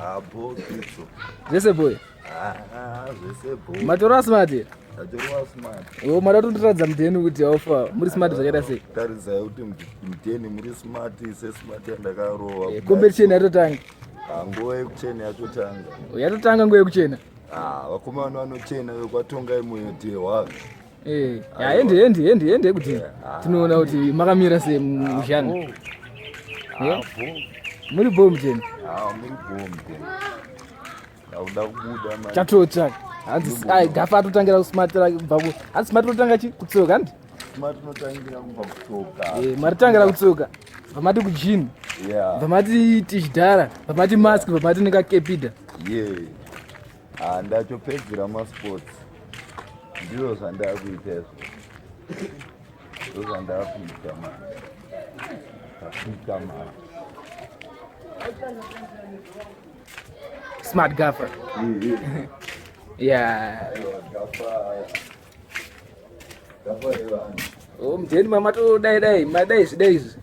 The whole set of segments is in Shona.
Apo kitso. Zvese boy. Ah, zvese boy. Matora smart. Tatorwa smart. Oh, mada kutondiratidza mudheni kuti haufa muri smart zvakaita sei? Tarisai kuti mudheni muri smart se smart yandakarova. Eh, competition yatotanga. Ah, nguva yekuchena yatotanga. Oh, yatotanga nguva yekuchena. Ah, vakomana vanochena vekwatongai moyo dehwa. Eh, ya ende ende ende ende kuti tinoona kuti makamira sei mushana. Eh? Muri bho mudheni. Ah, muri bho mudheni. Ndakuda kubuda manje. Chatotsva. Hanzi ai gafa atotangira kusmart rake kubva ku. Hanzi smart rotanga chi kutsoka handi? Smart inotangira kubva kutsoka. Eh, maritangira kutsoka. Vamati kujini. Yeah. Vamati tishdara, vamati mask, vamati nekakepida. Yeah. Ah, ndachopedzera masports. Ndizvo zvandakuita izvo. Ndizvo zvandakuita manje. Ndapika manje. Smart gaffer. Yeah. Oh, mudheni mamato dai dai madai izvi dai izvi.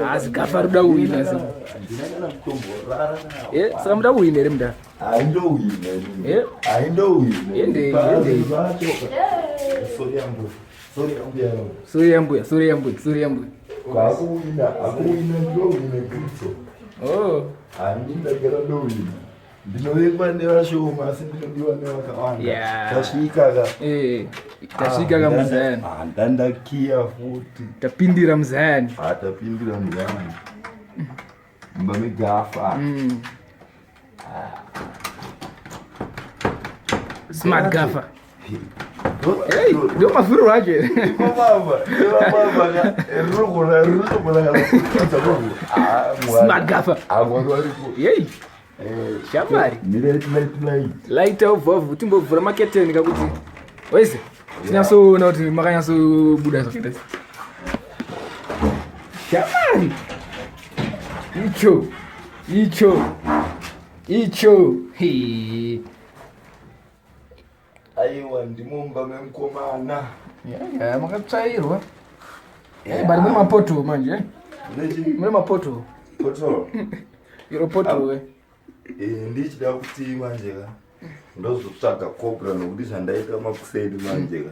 Asi gafa ruda kuwina zi. Eh, saka muda kuwina here mudhara? Haindowina. Eh? Haindowina. Ende ende. Sorry yangu. Sorry yangu. Sorry yambuya, sorry yambuya, sorry yambuya. Kwakuwina, akuwina ndowina crypto. Oh. Handindagara ndowina. Ndinovengwa nevashoma asi ndinodiwa nevakawanda. Yeah. Tasvika ka. Eh, tasvika ka muzayani. Ah, ndandakiya futi. Tapindira muzayani. Ah, tapindira muzayani. Mumba megafa. Smart gaffer. Hey, ndo mavhuriro acho here. Smart gaffer. Yei. Shamwari. Light ubva timbovhura maketeni kakuti wese tinyatsoona kuti makanyatsobuda zvakaita sei. Shamwari. Icho. Icho. Icho. Hee. Aiwa ndimumba memukomana. Yeah, makatsvairwa. Hey, but mune mapoto manje. eh? Mune mapoto. Poto. Iro poto we. Eh, ndichida kuti manje ka ndozotsvaga cobra nokuti zvandaita makuseni manje ka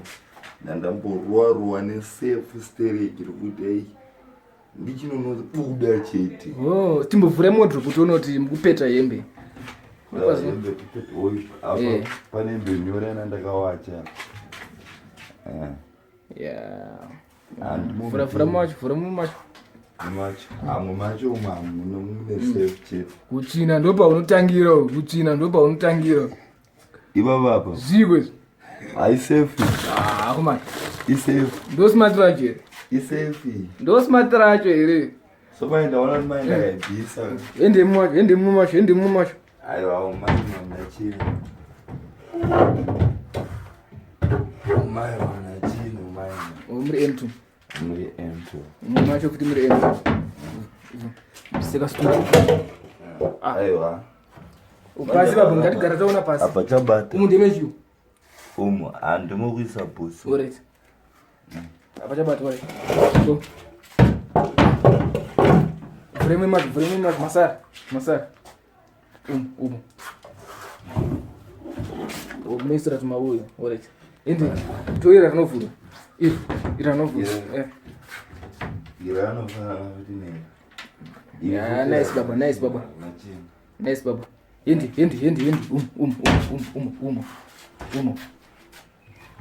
ndandamboruwa ruwa nesefu stereki rekuti ei ndichinonobuda chete. Oh, timbovhure modro kuti uone kuti mukupeta hembe. Hembe kupeta oi apa Eh. pane hembe nyore yana ndakawacha. Eh. Yeah. Handimo Vhura vhura macho, vhura mumacho. Macho, amwe macho umu hamuna mune safe chete. Kutsvina ndopaunotangira, kutsvina ndopaunotangira. Ivava apa. Zviko izvi. Haisefi. Ah, kumana. Isefi. Ndo smart racho here. Isefi. Ndo smart racho here. So mai ndaona kuti mai ndakaibvisa. Ende mumacho, ende mumacho, ende mumacho. Aiwa mai mwana chini. Mai mwana chini mai. Oh, muri M2. Muri M2. Mumacho kuti muri M2. Seka studio. Ah. Aiwa. Pasi baba ngatigara taona pasi. Apa chabata. Umu ndemechiu. Umu handimo kuisa bhutsu. Alright. Apa chabata alright. Go. Vhura mwe vhura mwe masara, masara. Umu, umu. Munoisira tumauyo. Alright. Ende toira rinovhurwa. Iri, iri rinovhurwa. Yeah. Eh. Iri anofanana kuti nei. Yeah, nice baba, nice baba. Machini. Nice baba. Ende, ende, ende, ende. Umu, umu, umu, umu, umu. Umu.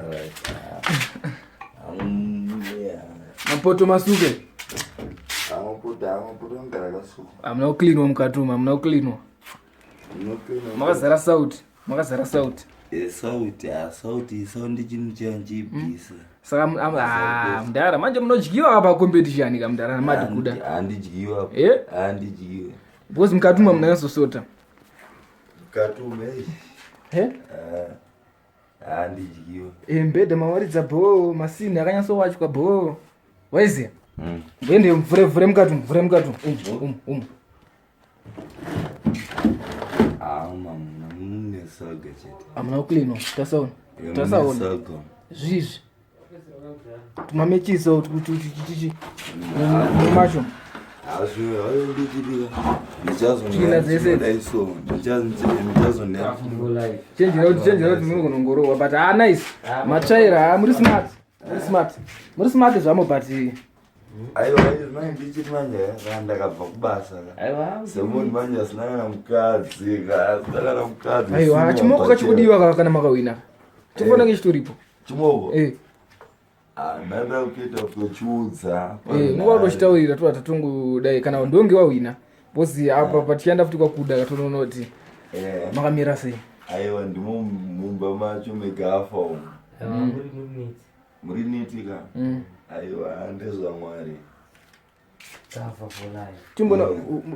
Alright. Yeah. Mapoto masuke. Amapoto, amapoto anogara akasuka. Hamuna kucleanwa mukati umu, hamuna kucleanwa. Unocleanwa. Makazara sauti, makazara sauti. Eh, sauti, ah, sauti, sauti chinhu chanchibvisa. Saka ah, mudhara manje munodyiwa apa competition ka mudhara madi kuda. Handidyiwa. Eh? Handidyiwa. Because mukati umu munanyasosota. Mukati umu, eh. Eh? Ah, handidyiwa. Eh, mbhedha mawaridza bhoo, masini akanyatsowachwa bhoo. Waiziya? Ende mvure vhure mukati umu, vhure mukati umu, umu, umu, umu. Ah, mama, mune saga chete. Hamuna kucleanwa, tasaona. Eh, Tasaona. mune saga. Zvizvi. Tumamechiso chichi. Mumacho. Chenjera kuti chenjera kuti munogona but ah nice. Matsvaira ah muri smart. Muri smart. Muri smart zvamo but aiwa manje ndichiti manje kana ndakabva kubasa ka semunhu manje asina kana mukadzi ka asina kana mukadzi aiwa chimoko kachikudiwa kana makawina. Chofana kunge chitoripo. Chimoko? Eh. Ah, ndanda kuita kutochiudza. Eh, nguva kutochitaurira toda tatongodai kana ndonge wawina. Because apa patichaenda futi kwakuda katonoona kuti Eh. makamira sei. Aiwa ndimo mumba macho megafa umu. Muri niti ka? Aiwa ndezvaMwari. Timbona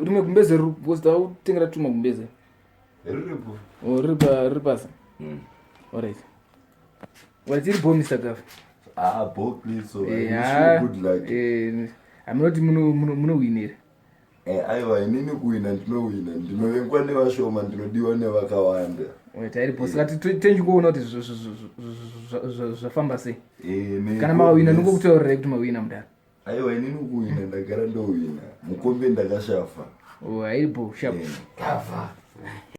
rimwe gumbeze riri because takutengera tuma gumbeze. Riripo. Oh, riri pa riri pasi. Alright. Well, tiri bo Mr. Gaff. Ah, bo please so. I Eh, wish ah, you good luck. Eh, hamunoti muno muno munowinira. Eh, aiwa inini kuwina ndinowina ndinovengwa nevashoma ndinodiwa nevakawanda. Alright, hairi bo. Saka tenchikuona kuti zvafamba sei. Eh, may Kana God makawina bless. ndingokutaurirai kuti mawina mudara. Aiwa inini kuwina ndagara ndowina mukombe ndakashafa. Oh, hairi bo sharp. Eh.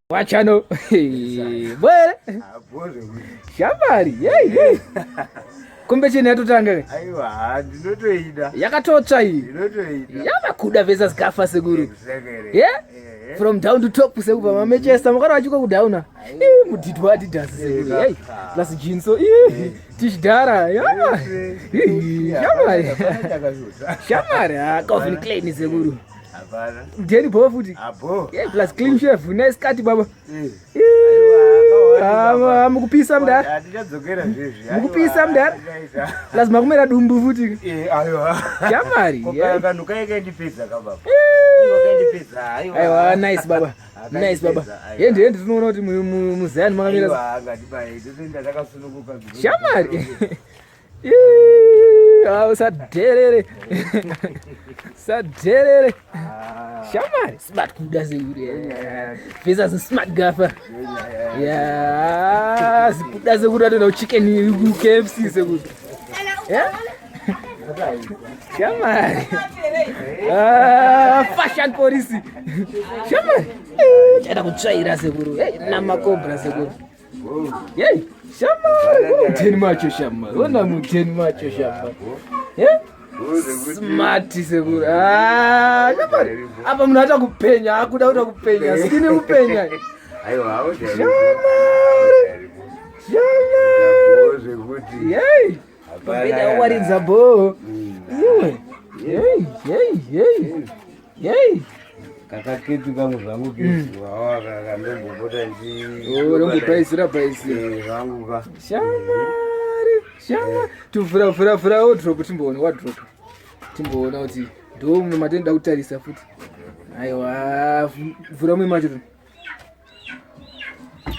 Wachano. Bwere. Shamari. Yei yei. Kombe chene yatotanga ka. Aiwa, ndinotoida. Yakatotsva iyi. Ndinotoida. Yavakuda versus Gafa sekuru. Exactly. Yeah? From down to top sekuru maManchester makara vachiko kudown. Eh, mudhidhi waAdidas sekuru. Hey, plus jinso. Eh, tichidhara. Yeah. Eh, Shamari. Shamari, ah, Calvin Klein sekuru. Hapana. Mudheni bho futi. Abo. Yeah, plus clean shave, nice cut baba. Eh. Eh, ah, mukupisa mudhara. Handichadzokera zvezvi. Mukupisa mudhara. Plus makumera dumbu futi. Eh, aiwa. Shamari. Yeah. Kanhu kai kaindipedza ka baba. Kaindipedza. Aiwa. Aiwa, nice baba. Nice baba. Hendi hendi tinoona kuti muzayani makamira. Aiwa, ngatibaye. Totoenda takasununguka. Shamari. Ih, ah, usadherere. Sadherere. Shamari, smart kuda sekuru. Versus smart gafa. Yeah, zikuda sekuru atoenda kuchicken ku KFC sekuru. Yeah? Shamari. Ah, fashion police. Shamari. Eh, Chaida kutsvaira sekuru. Hey, namakobra sekuru. Yey, shamari, muteni macho shamari. Ona muteni macho shamari. Yeah? Smart sekuru. Ah, shamari. Apa munhu ata kupenya, akuda kuta kupenya. Sini kupenya. Aiwa, Shamari. Shamari. zvekuti Yey. Pambeda waridza bho. Iwe. Yey, yey, yey. Yey. kakaketu kangu zvangu kezuva kandombopota Oh, rombopaisira paisira. zvangu ka Shamari, shamari. Tuvhura vhura vhura wardrobe timboona wardrobe. Timboona kuti ndo mumwe matenda kutarisa futi. Aiwa, vhura mumwe macho.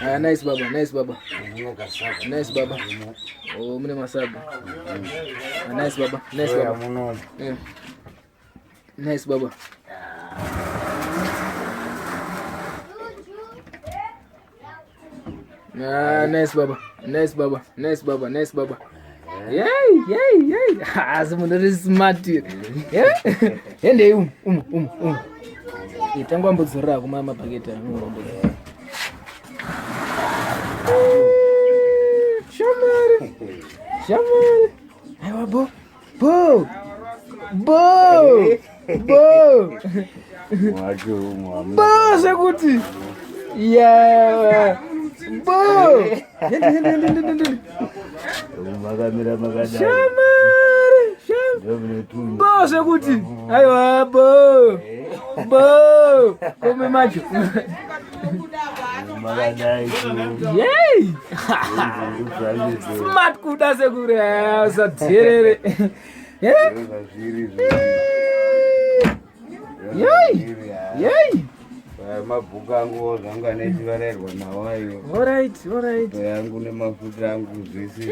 Ah, nice baba, nice baba. Nice baba. Oh, mune masaga. Ah, nice baba, nice baba. muno Yeah. Nice baba. Ah, nice baba. Nice baba. Nice baba. Nice baba. Yay, yay, yay. Ah, zimunhu ri smart. Yeah. Hende umu, umu, umu, umu. Tangu ambodzorera kuma mabhaketi ano. Shamari. Shamari. Aiwa bo. Bo. Bo. Bo. mwacho mwamu Bo zvekuti. Yeah. Bo. Hende hende hende hende hende. makamira makadai Shamari. Shamari. ndomunetunhu Bo zvekuti. Aiwa bo. Bo. Kome macho. makadai Yay. Smart kuda sekuru. Usadherere. Yeah. zvazviri Yay. Yay. mabhuku angu zvangu anechivarairwa nawo ayo All right, all right. yangu nemafuta angu zvese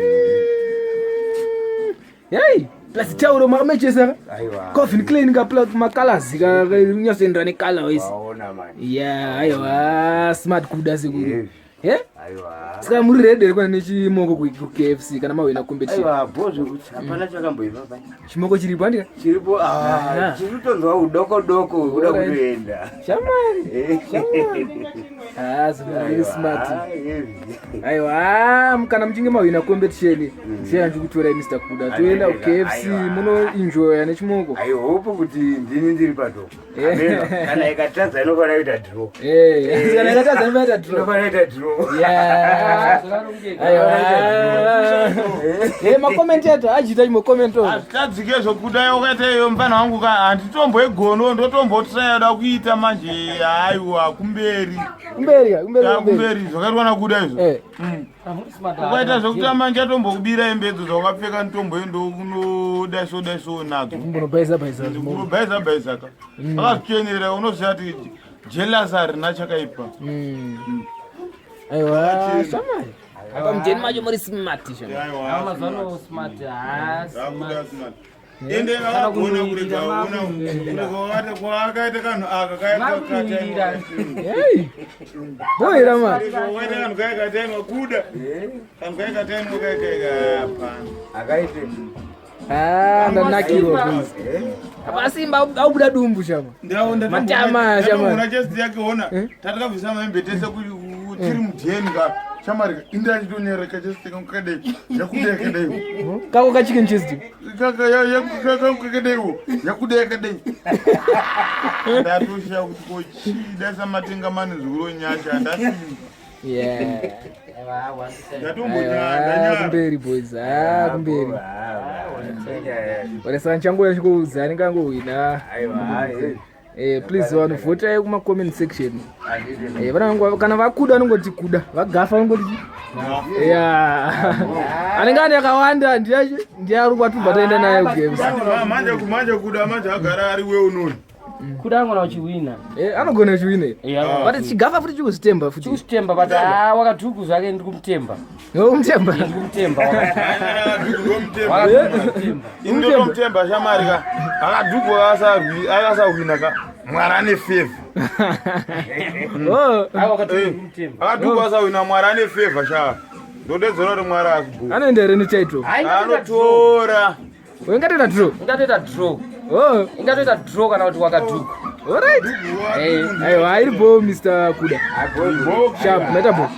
Yay. Plus tauro makamechesa. aiwa Calvin Klein ka plug macolors ka nyatsoenderana necolor wese. waona mani Yeah, aiwa smart kuda sekuru. Yes. Yeah? Aiwa. Saka muri ready here kuenda nechimoko kuKFC kana mawina competition? Aiwa, bho zvekuti hapana chakamboipa pai. Chimoko chiripo handika? Chiripo Aha. ah, chiri kutonzwa udoko doko kuda Alright. kutoenda. Shamwari. Shamwari. Ah, very smart. Ah, heavy. Aiwa, kana muchinge mawina competition, siya ndikutorai Mr. Kuda. Toenda kuKFC Aiwa. muno enjoya nechimoko. I hope kuti ndini ndiri padoko. Eh. Ameno, kana ikatadza inofanira kuita draw. Eh, kana ikatadza inofanira kuita draw. Inofanira kuita draw. Yeah. Aiwa. Eh, macommentator achiita chimocommento. Hazvitadzike zvokuda wakaita iyo mufana wangu ka handitomboigono ndotombotraya da kuita manje haiwa kumberi. Kumberi, ka, kumberi, Ya, kumberi. kumberi zvakaitwa nakuda izvo. Eh. Ukaita zvekuti manje atombokubira hembe idzo dzawakapfeka nditomboendo kunoda so da so nadzo. Kumbonobhaisa bhaisa zvimoko. Kunobhaisa bhaisa ka. Akazvichenera unoziva kuti jealous harina chakaipa. Aiwa, shamwari. Apa mujeni macho muri smart shamwari. Aiwa. Mazano smart ah Akuda smart. Ende vakagona kurega una kurega wakati kwakaita kanhu aka kaya Vakumirira. katainwa. Hey. Boira man. Wakaita kanhu kaya katainwa kuda. Kanhu kaya katainwa kaya kaya hapana. Akaite. Ah, ndanakirwa please. Apa simba aubuda dumbu shama. Matama, shamwari. Ndaona chest yake ona tatakabvisa mahembe tese tiri mujeni ka shamwari ka indi achitonyereka chest kangu kadai yakuda yakadai Kako ka chicken chest. kangu kakadaiwo yakuda yakadai ndatoshiya kuti kochida samatenga mane zuro nyasha ndasimba Yeah. Aiwa, ndatombonyanya kumberi boys. Ah, kumberi. Ah, Oresa nchangoya chikuudza anenge angohwina. Aiwa, eh. Eh, please vanhu votai kuma comment section. Eh, vana vangu kana vakuda vanongoti kuda, vagafa vanongoti chi? Yeah. Anenge ane akawanda ndiye ndiye ari kwatubva taenda naye kugames. manje manje kuda manje agara ari weunoni Kuda angona uchiwina. Eh, anogona chiwine. Yeah. But chigafa futi chikuzitemba futi. Chikuzitemba but ah wakadhuku zvake ndiri kumutemba. Nomutemba. Ndiri kumutemba. ndomutemba Wakamutemba. indotomutemba shamari ka akadhuku akasahwina ka mwari ane fevha Oh. Ah wakadhuku kumutemba. akadhuku asahwina mwari ane fevha sha ndodedzera kuti mwari asibhu Anoenda here netitle? anotora Ungatoita draw. Ingatoita draw. Oh, Ingatoita draw kana kuti wakadhuku. alright. Eh. Aiwa, iri bo Mr. Kuda. Sharp, maita bo.